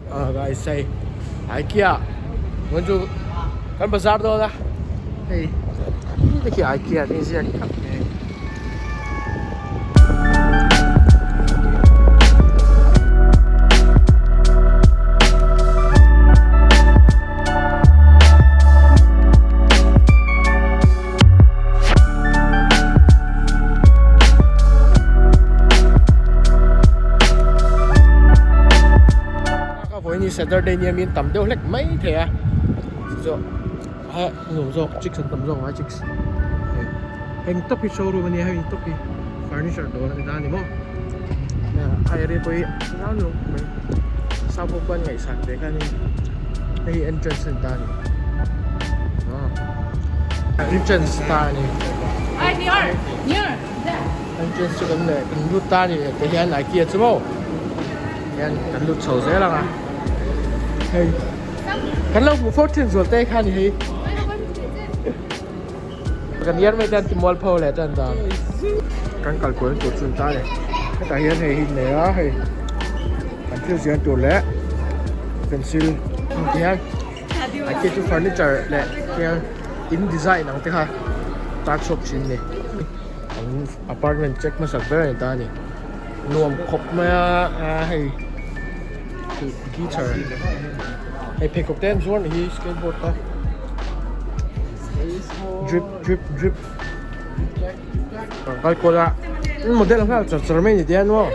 Ah guys hei Ikea hmun chu kan bazar dawn a hei te khi Ikea te ziak khat mai. Vawiin Saturday nia min tam deuh hlek mai thei a chu a nuam zawk chicks an tam zawk mai chicks heng tawp hi showroom ania hei tawp hi furniture dawr ani ta ani maw a area pawh hi a nuam mai sap ho pawh an ngaihsan ve kha ani hei entrance ani ta ani entrance ta ani entrance chu kan leh kan lut ta ani te hian ikea chu maw hian kan lut chho zel ang a hei kan lo hmuh fo thin zual te kha ani hei kan yar mai te an ti mual pho leh tan ta kan kal kual tur chu an ta ani hetah hian hei hi nei a hei kan thil zian tur leh pencil ang te hian a khi chu furniture leh tiang in design ang te kha tar chhuak thin a ni an apartment check hmasak ber a ni ta a ni nuam khawp mai a a hei guitar hei pheikhawk te an zuar ni hi skateboard te. Drip drip drip kal kual a model nghal char char mai ni te an maw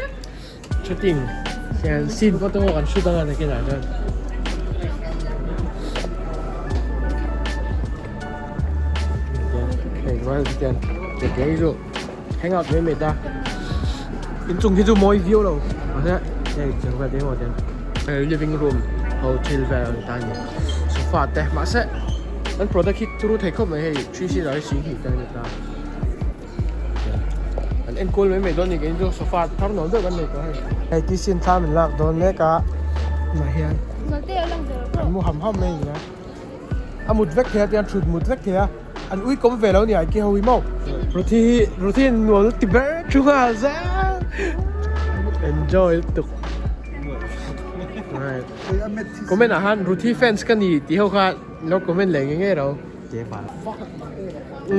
shooting hian scene pawh te pawh kan shoot anga nakinah chuan hei vai tian ke ke hi chu hang out mai mai ta inchung hi chu mawi viau lo mahse hei cheng vel te hi maw tian living room ho thil vel an ta ani sofa te mahse an product hi turu thei khawp mai hei three seater hi sing hnih te an ni ta an enkawl mai mai dawn a ni keini chu sofa thar nuam deuh kan nei tawh hei hei tc in thla min lak dawn mek a tunah hian an mu ham ham mai a ni a a mut vek thei a tiang thut mut vek thei a. An ui kawm ve lo ni ai ki ho hi maw. Ruthi hi Ruthi in nuam ti ber thu nghal zel. Enjoy lutuk. Right. Comment ah han Ruthi fans ka ni tih ho kha lo comment leh nge nge ro.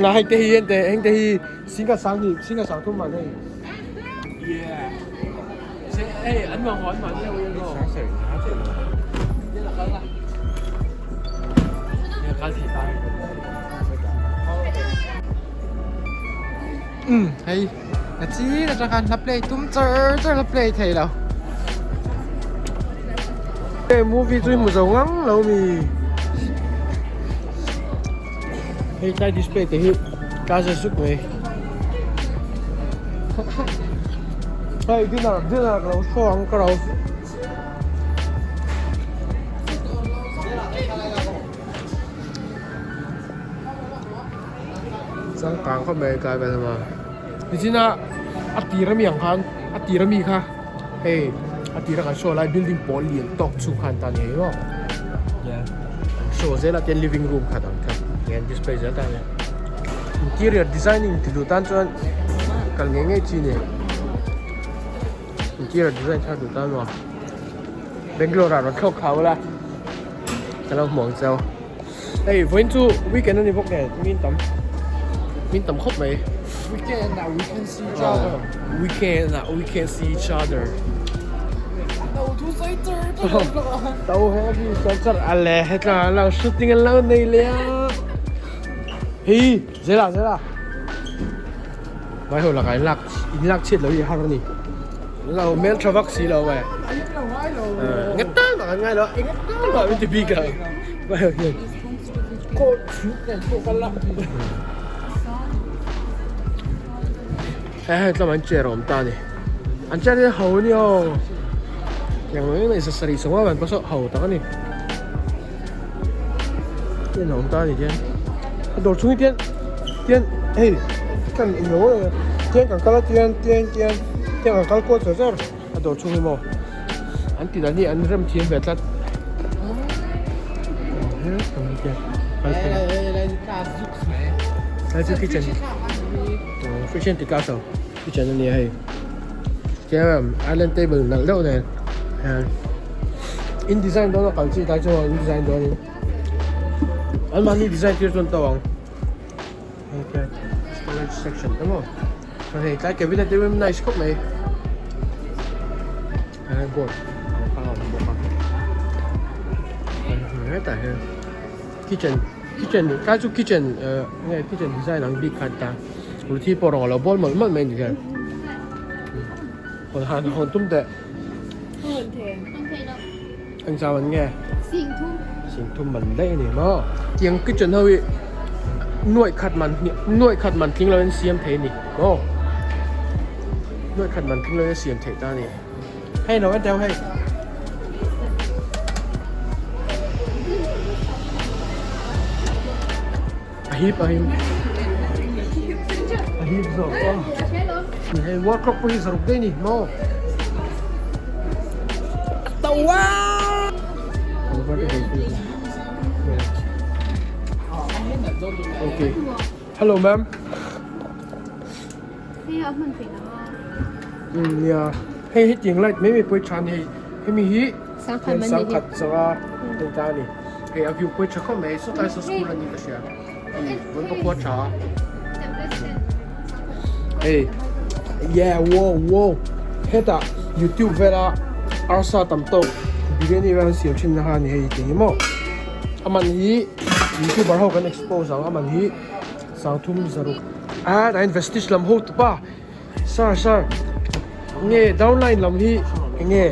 Na hei te hi en te heng te hi singha sang hi singha sang thum man hei. Yeah. Hei an nuam an nuam ni ho hi maw. Umm hei a chil atang khan hla play tum char char hla play thei lo he movie chu i hmu zo ngang lo mi hei tlai display te hi tla zet zuk mai hei dinner dinner ka lo show ang ka lo. Changkang khawp mai tlai vel lamah nichina a tir ami ang khan a tir ami kha hei a tira kan show lai building pawl lian tawk chhung khan ta ni hei maw nia an show zel a tian living room kha dang kha nia an display zel ta a ni interior designing ti duh tan chuan kal ngei ngei chi a ni. Interior design thar duh tan maw Bangalore ah rawn thlawk thau ula ka lo hmu ang cheu hei vawiin chu weekend a ni bawk nen min tam min tam khawp mai Weekend ah we can see each other weekend ah we can see each other to he char char ale hetla lo shooting an lo nei leh a hei zela zela Vai ho lakah in lak in lak chhiat lo hi a har a ni. Lo hmel tha vak si lo e. Nge tal mah kan ngai lo a, eng tal mah min ti bik lo. Vai ho hian. Hei hei tlawm an chair a awm ta a ni. An chair hi ho a ni aw. Tiang mai mai sarih sawng a van pawh saw ho tak a ni. Tian a awm ta a ni tian a dawr chhung hi tian tian hei kan englo tian kan kal a tian tian tian tian kan kal kual char char a dawr chhung hi maw an ti dan hi an rem thiam ve tlat lai chu kitchen fridge an ti class lo kitchen a nia hei tiang island table nalh deuh nen. In design dawn a kal chi tlai chu in design dawn in an mahni design tir chuan to ang hei khian storage section te maw chuan hei tlai cabinet te hi nice khawp mai hei board ang kha a awm bawk a hetah hian kitchen kitchen tlai chu kitchen eh nge kitchen design ang bik kha an ta ruthi pawh rawng a lo bawl mawlh mawlh mai a ni hian hawn han hawn tum teh. Eng chau an nge? Singthum man daih a ni maw? Tiang kitchen ho hi nuaih khat man nuaih khat man tling loin siam thei a ni maw? Nuaih khat man tling loin siam theih ta a ni. Hei lo en teh hei. A hip a him. A hip zawk aw. Hei wardrobe pawh hi zaruk daih a ni maw? A to a! Okay. Hello ma'am. Hei a hman theih lo a. Nia. Hei hetiang light mai mai pawh hi tha a ni hei. Hemi hi sangkhat zanga hei ta a ni. Hei a view pawh hi tha khawp mai. Sawtlai saw school a ni ka hria. Vawn pawh khua tha a. Hei yeah wow wow hetah youtube vela arsa tam tawk biryani vel an siam thin na kha a ni hei tih hi maw. A man hi youtuber ho kan expose ang a man hi sangthum zaruk. Ah tah hian vestige lam ho tupa. Sir sir nge downline lam hi enge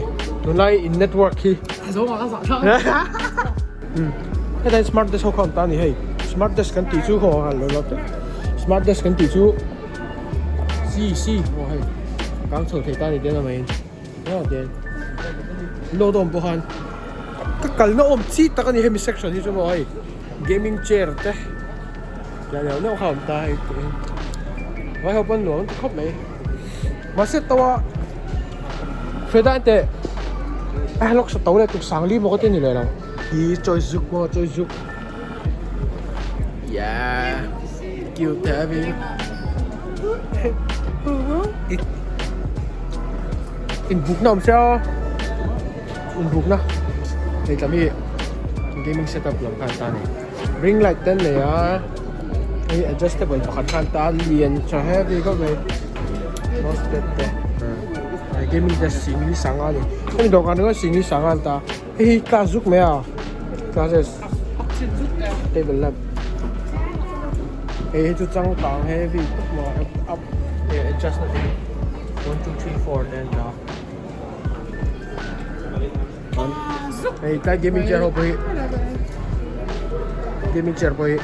tunlai in network hi hetlai smart desk ho kha awm ta a ni hei smart desk kan tih chu haw a lo lo smart desk kan tih chu c c aw hei kang chho thei ta a ni den a mai in aw den load awm pawh khan ka kalna awm chi tak a ni hemi section hi chu maw hei gaming chair te. Tiang neuh neuh kha a awm ta hei tih hi vai ho pawn nuam an ti khawp mai mahse to a hre dan teh a hlawk sa to leh tuk sang li maw ka ti ni leh lo hi chawi zuk maw chawi zuk yeah cute heavy inbukna awm sia inbukna hei tlam hi gaming setup lam kha an ta a ni. Ring light te an nei a hei adjustable pakhat khan ta lian tha heavy khawp mai mouse pad te hei gaming desk singli sanga a ni hemi dawhkan ringawt singli sanga an ta hei hi class zuk mai a classes table lamp hei hi chu changkang heavy tawp mai a up adjust na te hi 1 2 3 4 te an ta. Hei tlai gaming chair ho pawh hi gaming chair pawh hi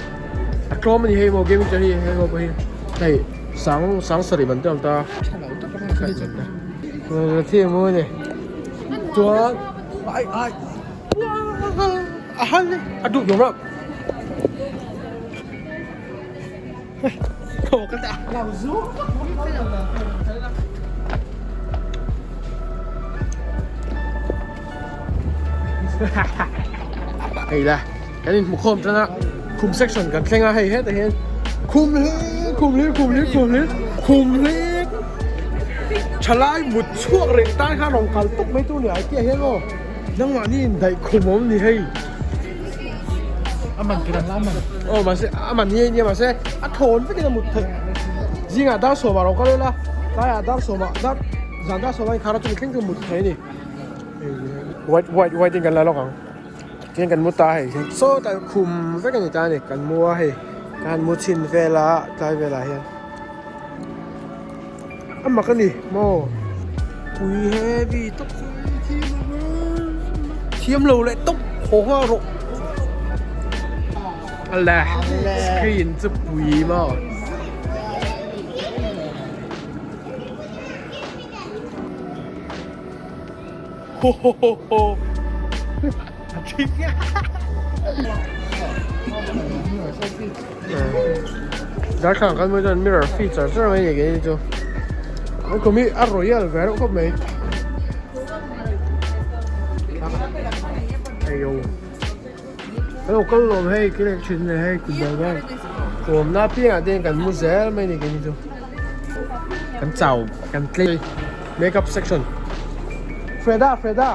a tlawm a ni hei maw gaming chair hi hei ho pawh hi hei sang sang sarih ban te a awm ta a thi maw ni chuan ai ai a hal a duh duh reuh Hei la kan inhmu khawm tan a khum section kan thleng a hei hetah hian khum hlir khum hlir khum hlir khum hlir khum hlir thalai mut chhuak reng tan khan rawn kal tawp mai tur ni ai tih ah hian aw nangmahni indaih khum awm ni hei. A man tur ang a man. Aw mahse a man hi nia mahse a thawn vekin a mut theih. Zingah dar sawmah rawh kal ila tlaiah dar sawmah dar zan dar sawmah inkhar a chumi thleng chu mut theih a ni. White white white in kan la lawk ang. Tihian kan mu ta hei saw tlai khum vek a ni ta a ni kan mu a hei ka han mu chhin vel a tlai velah hian a mak a ni maw pui heavy tawp thiam lo leh tawp haw nghal rawh a la screen chu pui maw. Ho ho ho ho a thing Darthlalang kan hmuh chuan mirror fit char char mai a ni keini chu an kum hi a royal ve reuh khawp mai ayo hello kal lawm hei ki leh thin leh hei kum bel vel awmna apiangah te hian kan mu zel mai a ni keini chu kan chau kan tlei makeup section Freda Freda.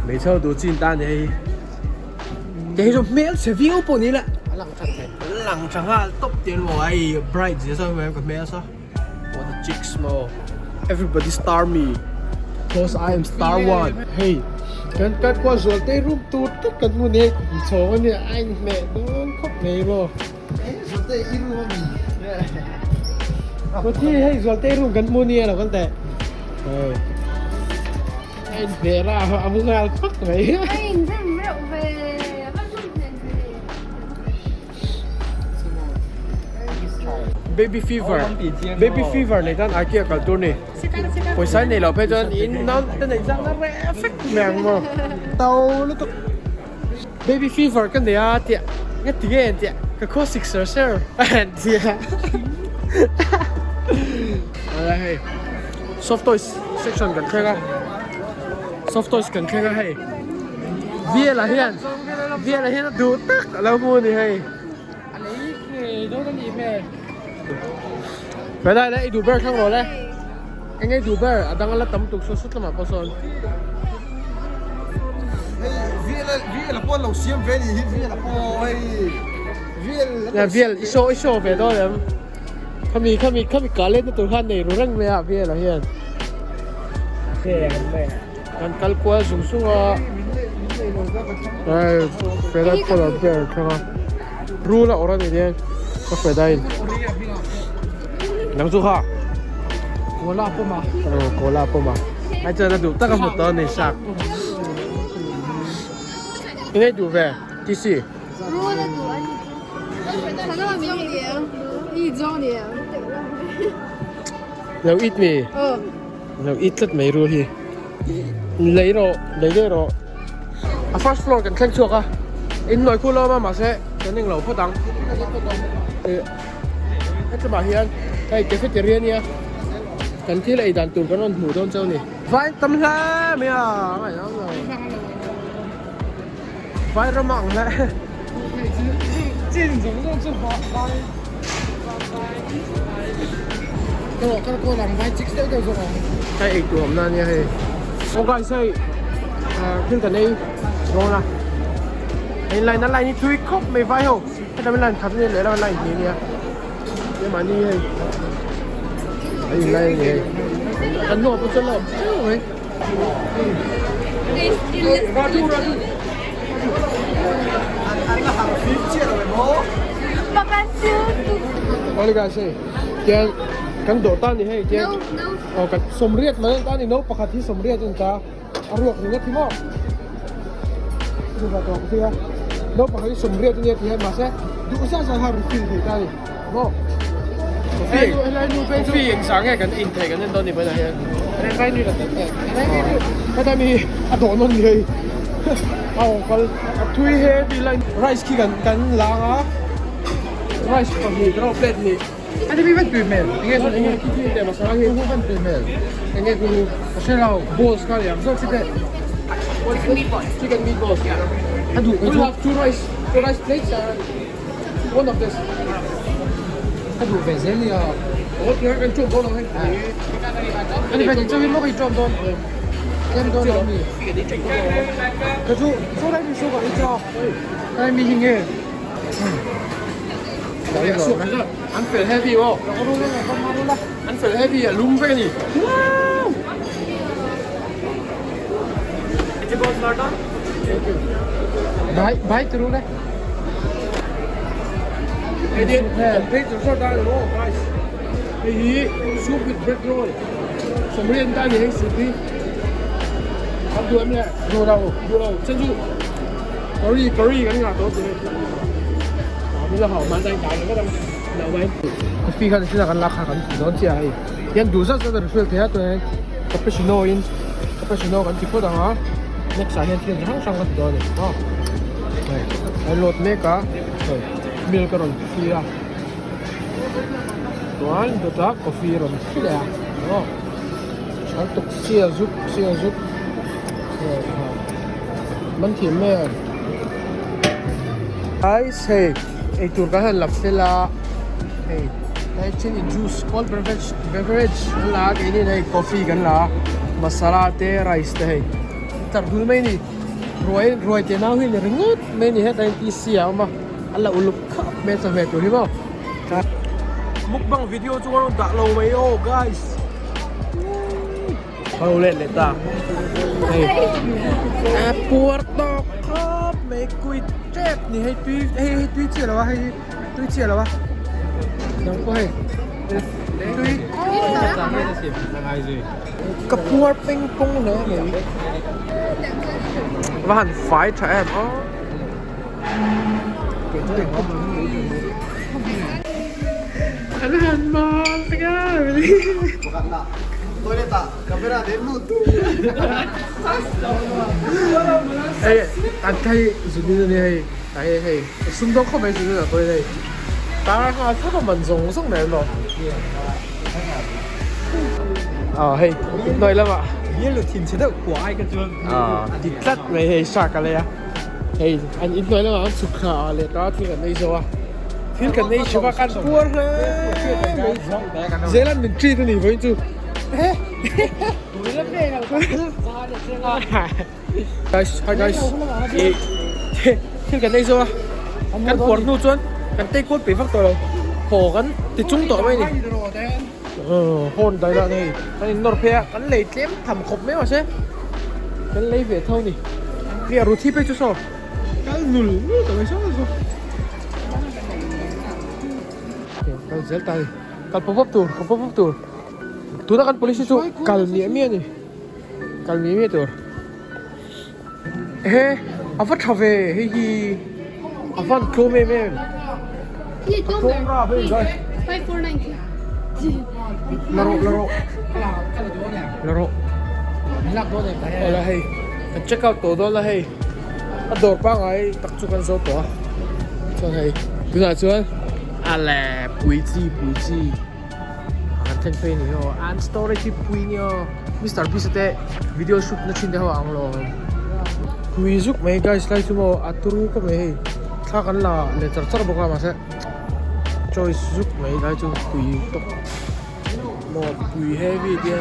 Hmeichhe ho duh chin ta a ni hei hi. Kei hi chu hmel chhe viau pawh ni la. A lang tha thei. A lang tha nghal tawp tih an maw hei bright zia sawn ka hmel saw. What the chicks maw. Everybody star me cause I am star one. Hei kan kan kual zual te room tur tak kan hmu ni hei kum chhawng a nia a inhmeh dawn khawp mai maw. Zual te i room a mi. Kawthi hei zual te room kan hmu nia lo kan teh. Hei. A inhmeh ra a mu nghal khawk mai. A inrem reuh ve. A va hlum hnen ve. Baby fever. Baby fever nei tan IKEA kal tur ni. Pawisa nei lo phei chuan in nawn te nei zang na reh vek mai ang maw. To lutuk. Baby fever ka nei a tiah nga ti nge tiah ka khaw sik ser ser tiah Ala hei soft toys section kan thleng a soft toys kan thleng a hei Viala hian Viala hian a duh tak a lo hmu a ni hei A lei ngei dawn a nih hmel Helai le i duh ber thlang rawh le Eng nge i duh ber a dang a la tam tuk saw sut lamah pawh sawn. Hei vial vial pawh an lo siam ve ni hi vial pawh hei vial Ya vial i show i show ve dawn em khami khami khami kah let na tur khan nei ru reng mai a vial ah hian kan kal kual zung zung a hei fela polar bear thleng a rul a awrh a ni nia ka feda in nang chu kha koala pawm a aw koala pawm a ai chuan a duh tak a hmu tawh a ni shark eng nge duh ve tc rul a duh a ni lo eat me lo eat tlat mai rul hi lei rawh lei daih rawh a first floor kan thleng chhuak a in hnuai khu lawm a mahse kan englo phawt ang ih hetlumah hian hei cafeteria ania kan thil ei dan tur kan rawn hmuh dawn chauh a ni vai tam hle mai a a ngaihawm lo vai ram a ang hle. Hei eitur awmna ania hei aw guys hei thil kan ei dawn a hei line a line hi thui khawp mai vai ho hetlai line khat ania lehlam line hnih ania tia mahni hei a in line ani hei kan hnungah pawh chuan la awm teuh mai. Awle guys hei tiang kan dawr tan ni hei tiang aw kan sawmriat mai an ta ni no pakhat hi sawmriat an ta a ruak ringawt hi maw no pakhat hi sawmriat ania ti hian mahse duh zat zat kha refill thei ta ni maw coffee coffee eng sang nge kan in thei kan en dawn ni pawnah hian heta mi hi a dawh nawn ni hei a awm kal a thui heavy line rice khi kan kan lang a rice pahnih kan rawh plate hnih Heti mi van tui hmel enge enge khi khi te masala hi hu van tui hmel enge khu hu ka hre lo balls kha ni ang zawk chi te chicken meatballs chicken meatballs a duh we have two rice two rice plates and one of this a duh ve zel nia aw ti kan chawm dawn ang hei ani ve chawm hi maw ka chawm dawn tlem dawn lo mi ka chu saw lai mi saw ka ei cha lai mi hi nge An fel heavy aw an fel heavy a lum vek a ni wow Bhai bhai turu le Hei din phei tur sawt a ni guys hei hi soup with bread roll sawmriat an ta a ni hei soup hi an duh em le duh lo duh lo chen chu Curry curry kan ngah tawh tih min la hau man dai dai ringawt ang lo mai coffee khan thil kan lak kha kan ti dawn chiah hei hian duh zat zat a refill thei a tunah hian cappuccino in cappuccino kan ti phawt ang a next ah hian thil chi hrang hrang kan ti dawn a ni aw hei a load mek a hei milk a rawn thli a chuan dawtah coffee a rawn thli leh a aw an tuk sia zuk sia zuk. Man thiam mai a Guys hei eitur kan han la fel a hei tlai then in juice cold beverage beverage an la a keini in hei coffee kan la a masala te rice te hei tlar dul mai a ni. Ruai ruai te nau hi ni ringawt mai a ni hetah hian T C a awm a a la uluk khap mai a chawhmeh tur hi maw. Mukbang video chu ka rawn dah lo mai aw guys. Ka lo let leh ta hei a puar tawk khawp mai kui tep ni hei tui hei hei tui chiah lo a hei hi tui chiah lo a nang pawh hei tui ka puar peng pawng hle mai va han fai tha em aw. An han mawl tak a Hei an kha hi zunin a nia hei tah hian hei sum dawng khawp mai zunin ah pawhin hei tar nghal thlap a man zawng zawng mai an awm ah hei hnuai lamah ah ti tlat mai hei shark a lei a. Hei an inhnuai lamah an chhuk thla a leh ta thil kan ei zo a thil kan ei hrim a kan puar hle mai zelan min treat a ni vawiin chu guys hi guys ih thil kan ei zo a kan puar hnu chuan kan take kual peih vak tawh lo haw kan ti chung tawh mai a ni horn dai lah hei kan in nawr phei a kan lei tlem tham khawp mai mahse kan lei ve tho a ni. Hei a ruthi phei chu saw kal nul nul ta mai saw saw kal zel ta a ni kal pawp pawp tur kal pawp pawp tur tuna kan police hi chu kal miah miah a ni kal miah miah tur he a va tha ve hei hi a van tlawm em em a tlawm rap hei guys la rawh la rawh la rawh awle hei kan check out tawh dawn la hei a dawr pangai tak chu kan zo tawh a chuan hei tunah chuan ale pui chi pui chi an thleng phei a ni aw an storage hi pui a ni aw Mister Beast te video shoot na thin te ho ang lo pui zuk mai guys lai chu maw a turu khawp mai hei thla kan la leh char char bawk a mahse choice zuk mai lai chu pui tawp maw pui heavy tia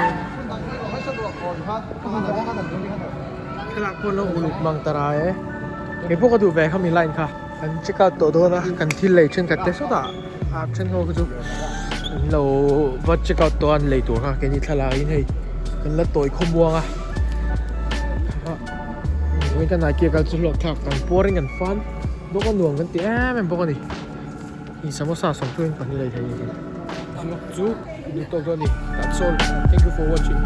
thlalak pawh an lo uluk mang ta rai e keipawh ka duh ve khami line kha kan check out tawh dawn a kan thil lei thenkhat te sawtah a then ho kha chu an lo va check out tawh a an lei tur kha keini thlalak in hei kan la tawi khawmuang a kan Nike kal chu hlawk thlak kan puar in kan fan bawk a nuam kan ti em em bawk a ni. Hei samosa sawmthu in pahnih lei thei a ni. Vlog chu duh tawk dawn a ni. That's all. Thank you for watching.